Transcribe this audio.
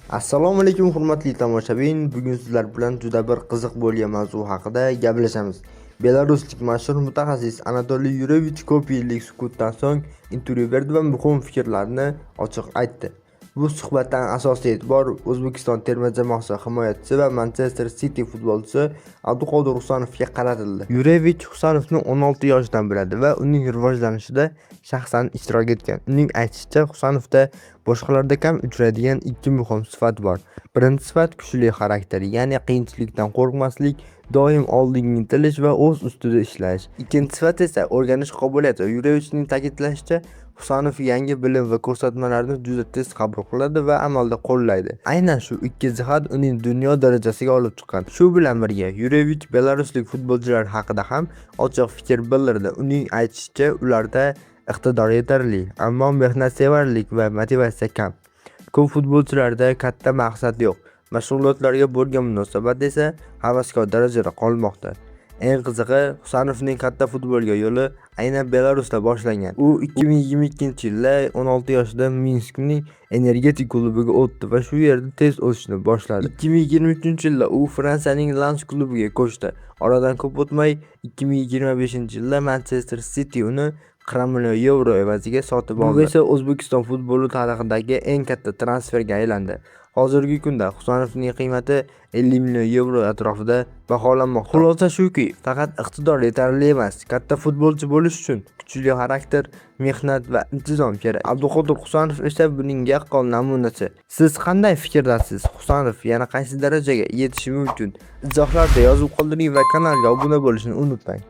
Assalomu alaykum, hurmatli tomoshabin. Bugun sizlar bilan juda bir qiziq bo'lgan mavzu haqida gaplashamiz. Belaruslik mashhur mutaxassis Anatoliy Yurevich ko'p yillik sukutdan so'ng intervyu berdi va muhim fikrlarini ochiq aytdi. Bu suhbatdan asosiy e'tibor O'zbekiston terma jamoasi himoyachisi va Manchester City futbolchisi Abduqodir Husanovga qaratildi. Yurevich Husanovni 16 yoshidan biladi va uning rivojlanishida shaxsan ishtirok etgan. Uning aytishicha, Husanovda boshqalarda kam uchraydigan ikki muhim sifat bor. Birinchi sifat kuchli xarakter, ya'ni qiyinchilikdan qo'rqmaslik, doim oldinga intilish va o'z ustida ishlash. Ikkinchi sifat esa o'rganish qobiliyati. Yurevichning ta'kidlashicha, Husanov yangi bilim va ko'rsatmalarni juda tez qabul qiladi va amalda qo'llaydi. Aynan shu ikki jihat uning dunyo darajasiga olib chiqqan. Shu bilan birga, Yurevich belaruslik futbolchilar haqida ham ochiq fikr bildirdi. Uning aytishicha, ularda iqtidor yetarli, ammo mehnatsevarlik va motivatsiya kam. Ko'p futbolchilarda katta maqsad yo'q, mashg'ulotlarga bo'lgan munosabat esa havaskor darajada qolmoqda. Eng qizig'i, Husanovning katta futbolga yo'li aynan Belarusda boshlangan. U 2022-yilda 16 yoshida Minskning Energetik klubiga o'tdi va shu yerda tez o'sishni boshladi. 2023-yilda u Fransiyaning Lans klubiga ko'chdi. Oradan ko'p o'tmay, 2025-yilda Manchester City uni 40 million yevro evaziga sotib oldi. Bu esa O'zbekiston futboli tarixidagi eng katta transferga aylandi. Hozirgi kunda Husanovning qiymati 50 million yevro atrofida baholanmoqda. Xulosa shuki, faqat iqtidor yetarli emas. Katta futbolchi bo'lish uchun kuchli xarakter, mehnat va intizom kerak. Abduqodir Husanov esa buning yaqqol namunasi. Siz qanday fikrdasiz? Husanov yana qaysi darajaga yetishi mumkin? Izohlarda yozib qoldiring va kanalga obuna bo'lishni unutmang.